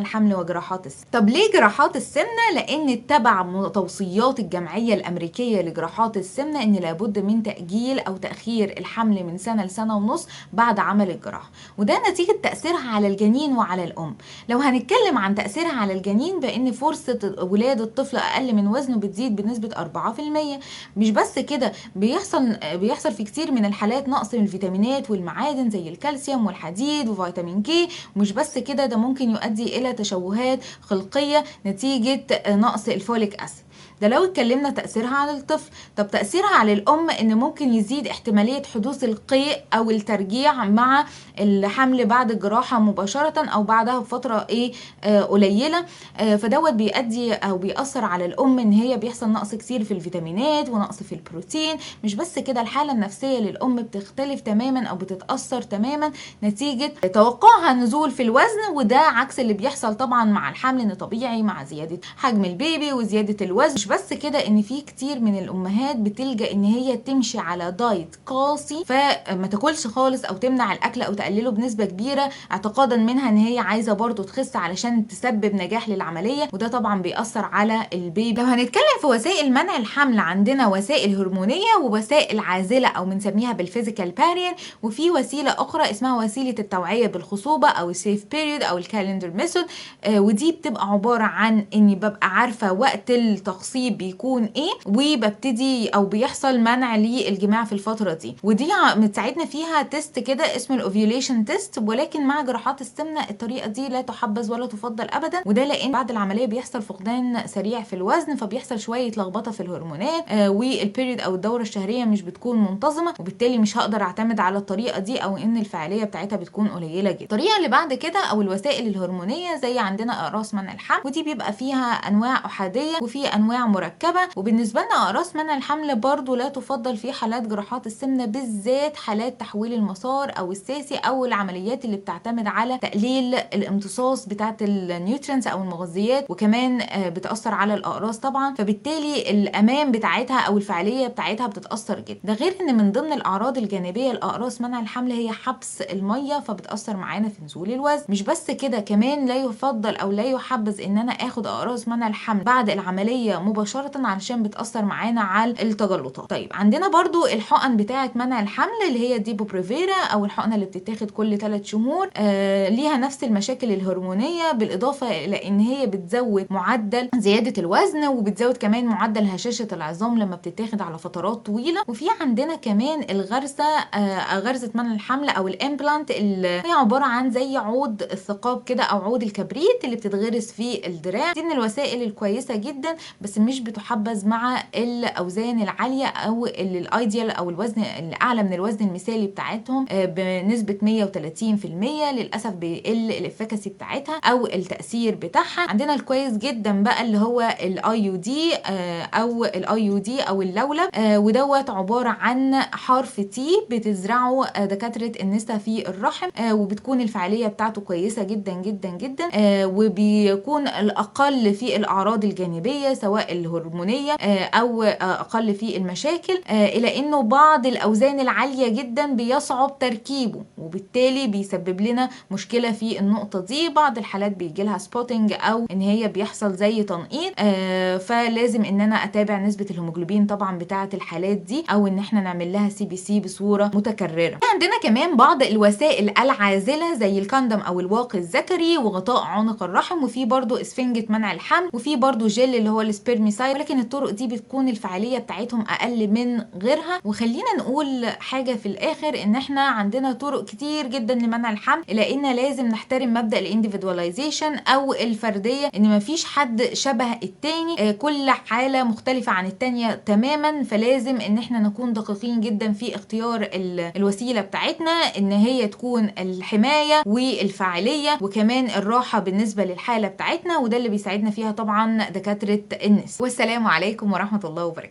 الحمل وجراحات السمنة. طب ليه جراحات السمنة؟ لان اتبع توصيات الجمعية الامريكية لجراحات السمنة ان لابد من تأجيل او تأخير الحمل من سنة لسنة ونص بعد عمل الجراحة، وده نتيجة تأثيرها على الجنين وعلى الام. لو هنتكلم عن تأثيرها على الجنين بان فرصة ولادة الطفل اقل من وزنه بتزيد بنسبة 4%. مش بس كده، بيحصل في كتير من الحالات نقص من الفيتامينات والمعادن زي الكالسيوم والحديد وفيتامين كي. ومش بس كده، ده ممكن يؤدي الى تشوهات خلقية نتيجة نقص ال folic acid. ده لو اتكلمنا تأثيرها على الطفل. طب تأثيرها على الأم إن ممكن يزيد احتمالية حدوث القيء أو الترجيع مع الحمل بعد الجراحة مباشرة أو بعدها بفترة قليلة، فدوت بيؤدي أو بيأثر على الأم إن هي بيحصل نقص كتير في الفيتامينات ونقص في البروتين. مش بس كده، الحالة النفسية للأم بتختلف تماما أو بتتأثر تماما نتيجة توقعها نزول في الوزن، وده عكس اللي بيحصل طبعا مع الحمل، إن طبيعي مع زيادة حجم البيبي وزيادة الوزن. مش بس كده، ان في كتير من الامهات بتلجأ ان هي تمشي على دايت قاسي، فما تاكلش خالص او تمنع الاكل او تقلله بنسبة كبيرة، اعتقادا منها ان هي عايزة برضو تخس علشان تسبب نجاح للعملية، وده طبعا بيأثر على البيبي. لو هنتكلم في وسائل منع الحمل، عندنا وسائل هرمونية ووسائل عازلة او بنسميها بال physical barrier، وفي وسيلة اخرى اسمها وسيلة التوعية بالخصوبة او ال safe period او ال calendar method، ودي بتبقى عبارة عن اني ببقى عارفة وقت التخصيب بيكون ايه، وببتدي او بيحصل منع للجماع في الفترة دي، ودي بتساعدنا فيها test كده اسمه ال ovulation test. ولكن مع جراحات السمنة الطريقة دي لا تحبذ ولا تفضل ابدا، وده لان بعد العملية بيحصل فقدان سريع في الوزن، فبيحصل شوية لخبطة في الهرمونات، وال period او الدورة الشهرية مش بتكون منتظمة، وبالتالي مش هقدر اعتمد على الطريقة دي او ان الفعالية بتاعتها بتكون قليله جدا. الطريقة اللي بعد كده او الوسائل الهرمونيه زي عندنا اقراص منع الحمل، ودي بيبقى فيها انواع احادية وفي انواع مركبة. وبالنسبة لنا اقراص منع الحمل برضو لا تفضل في حالات جراحات السمنة، بالذات حالات تحويل المسار او ال SASI او العمليات اللي بتعتمد على تقليل الامتصاص بتاعه ال nutrients او المغذيات، وكمان بتاثر على الاقراص طبعا، فبالتالي الامان بتاعتها او الفعالية بتاعتها بتتاثر جدا. ده غير ان من ضمن الاعراض الجانبية لاقراص منع الحمل هي حبس المية، فبتاثر معانا في نزول الوزن. مش بس كده، كمان لا يفضل او لا يحبذ ان انا اخد اقراص منع الحمل بعد العملية مباشرة علشان بتاثر معانا على التجلطات. طيب عندنا برضو الحقن بتاعه منع الحمل اللي هي Depo-Provera او الحقنة اللي بتتاخد كل 3 شهور، ليها نفس المشاكل الهرمونيه، بالاضافة الى ان هي بتزود معدل زيادة الوزن وبتزود كمان معدل هشاشة العظام لما بتتاخد على فترات طويلة. وفي عندنا كمان الغرزه، غرزه منع الحمل او ال implant، اللي هي عبارة عن زي عود الثقاب كده او عود الكبريت اللي بتتغرس في الدراع. دي من الوسائل الكويسة جدا، بس مش بتحبذ مع الاوزان العالية او ال ideal او الوزن الاعلى من الوزن المثالي بتاعتهم بنسبة 130%. للاسف بيقل ال efficacy بتاعتها او التاثير بتاعها. عندنا الكويس جدا بقى اللي هو ال IUD او ال IUD او اللولب، ودوت عبارة عن حرف T بتزرعه دكاترة النساء في الرحم، وبتكون الفعالية بتاعته كويسة جدا جدا جدا، وبيكون الاقل في الاعراض الجانبية سواء الهرمونيه او اقل في المشاكل، الى انه بعض الاوزان العالية جدا بيصعب تركيبه، وبالتالي بيسبب لنا مشكلة في النقطة دي. بعض الحالات بيجي لها spotting او ان هي بيحصل زي تنقيط، فلازم ان انا اتابع نسبه الهيموجلوبين طبعا بتاعه الحالات دي، او ان احنا نعمل لها CBC بصورة متكررة. عندنا كمان بعض الوسائل العازله زي ال condom او الواقي الذكري وغطاء عنق الرحم، وفي برضو اسفنجة منع الحمل، وفي برضو جل اللي هو ال spermicide، ولكن الطرق دي بتكون الفعالية بتاعتهم اقل من غيرها. وخلينا نقول حاجة في الاخر، ان احنا عندنا طرق كتير جدا لمنع الحمل، الا ان لازم نحترم مبدا ال individualization او الفردية، ان مفيش حد شبه التاني، كل حاله مختلفة عن التانية تماما، فلازم ان احنا نكون دقيقين جدا في اختيار الوسيلة بتاعتنا، ان هي تكون الحماية والفاعليه وكمان الراحة بالنسبة للحالة بتاعتنا، وده اللي بيساعدنا فيها طبعا دكاترة النساء. والسلام عليكم ورحمة الله وبركاته.